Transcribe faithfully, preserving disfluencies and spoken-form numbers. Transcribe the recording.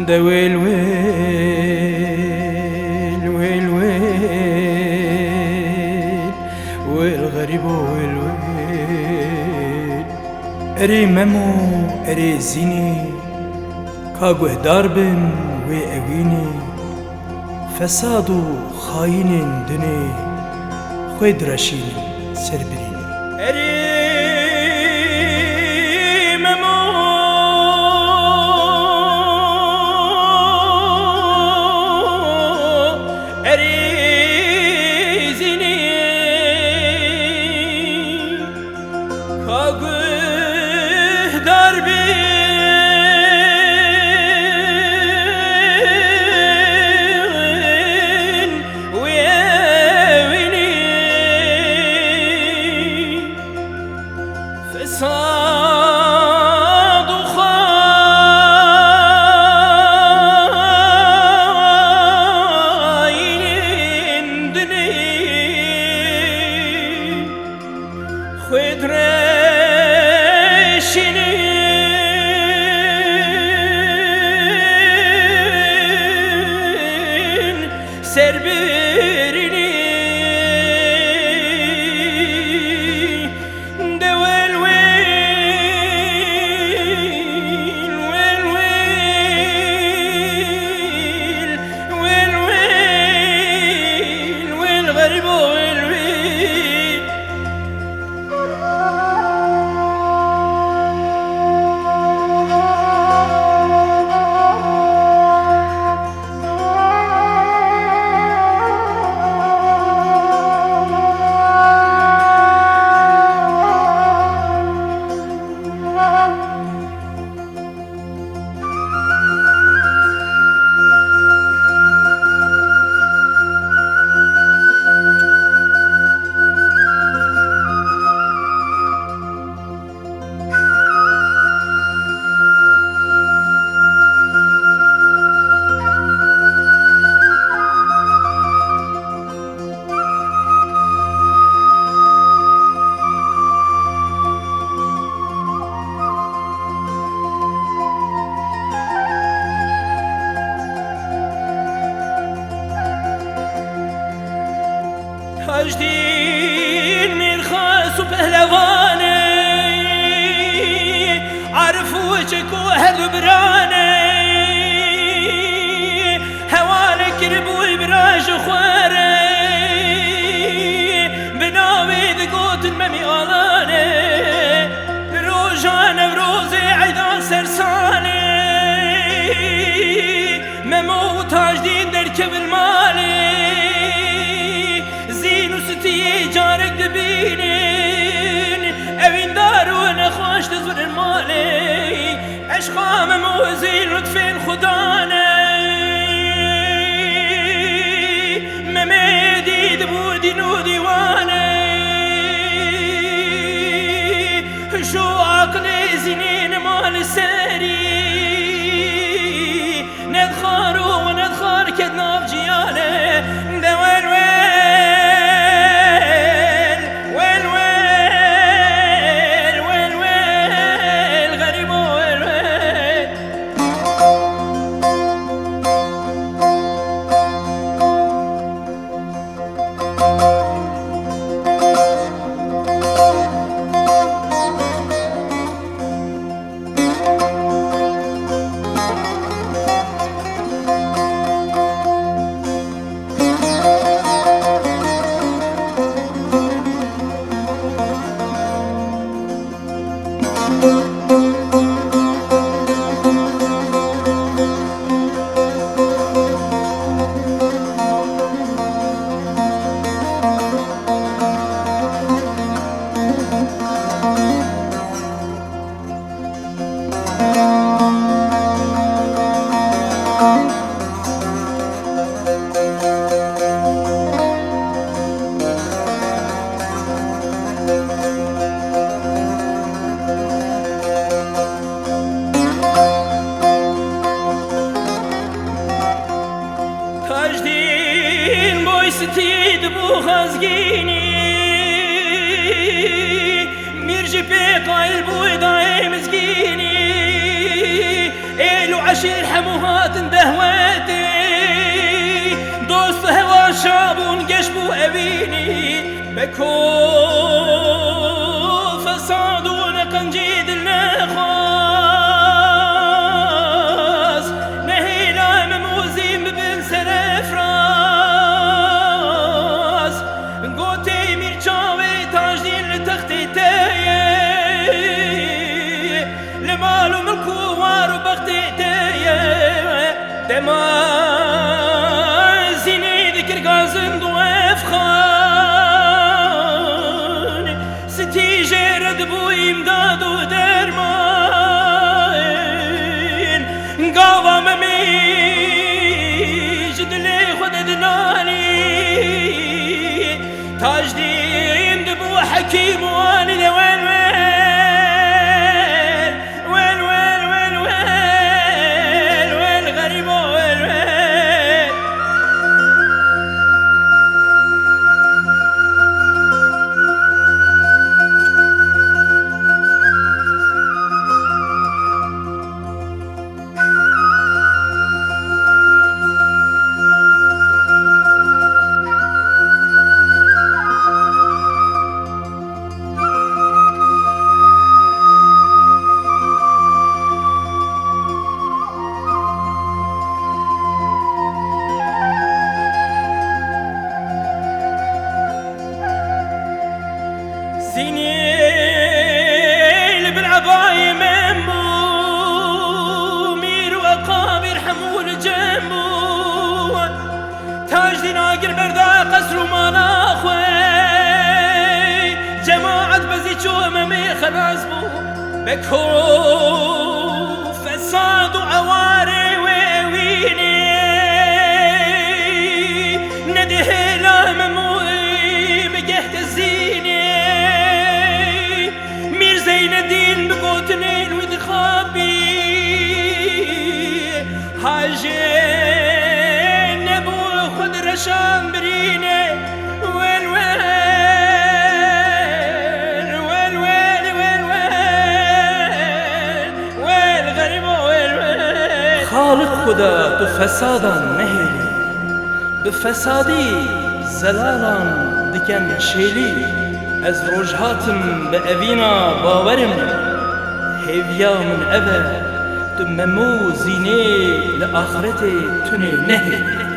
De wêl, wêl, wêl, wêl, wêl xerîbo, wêl, wêl. Erê Memo, erê Zînê, ka guhdar bin wê ewînê. Fesad û xayînên dinê xwê direşînin ser birînê. Erê Memo, erê Zînê, ka guhdar bin wê ewînê. Fesad û xayînên dinê xwê direşînin ser birînê. De wel wel, wel wel, wel wel, wel geribo wel wel. Tajdîn mîrxas û pehlevan e, Arif û Çeko her du biran e. Hewale kiribû bira ji xwe re, bi navê digotin Memî Alan e. Roja Newrozê eyda sersalê, Memo û Tajdîn derkevin malê. Zîn û Sitiyê carek dibînin, ewîndar û nexweş dizûnin malê. Eşqa Memo û Zîn lutfên Xudan e. Memê dî dibû dîn û dîwan e. Hişo aqilê Zînê nema li serî. Nedxar û nedxar ket nav ciyanê. De wel wel, wel wel, wel wel, xerîbo wel wel. Qayil bû dayê mizgînî, êl û eşîr hemû hatin dehwetê. Dost û hewa şabûn geş bû evînî. Beko fesad û neqencî dil nexwaz, nehêla em û zîn bibin serefraz. Gotê mîr çavê Tajdîn li textê te ye, li mal û milk û war û bextê te ye. Dema zînê dikir gazin û efxan, stî jê re dibû îmdad û derman. Gava Memê ji dilê xwe de dinalî. Tajdîn dibû hekîm û alî de wel wel. Wel wel wel wel wel, xerîbo wel wel. Zînê li bin ebayê min bû, mîr û eqabîr hemû li cem bûn. Tajdîn agir berda qesr û mala xwe, cemaet bezî çû Memê xelas bû. Beko fesad û ewarê wê ewînê, nedihêla Memû bigehte zînê. Mîr Zeynedîn bi gotinên wî dixapî, hajê nebû xwe direşan birînê. Wel wel, wel wel, wel wel, wel xerîbo, wel wel. Xaliq Xuda, tu fesadan nehêlî. Bi fesadî zelalan diken şêlî. Ez roj hatim bi evîna bawerim. Hêviya min ev e, tu Memû Zînê li axretê tunê nehêlî.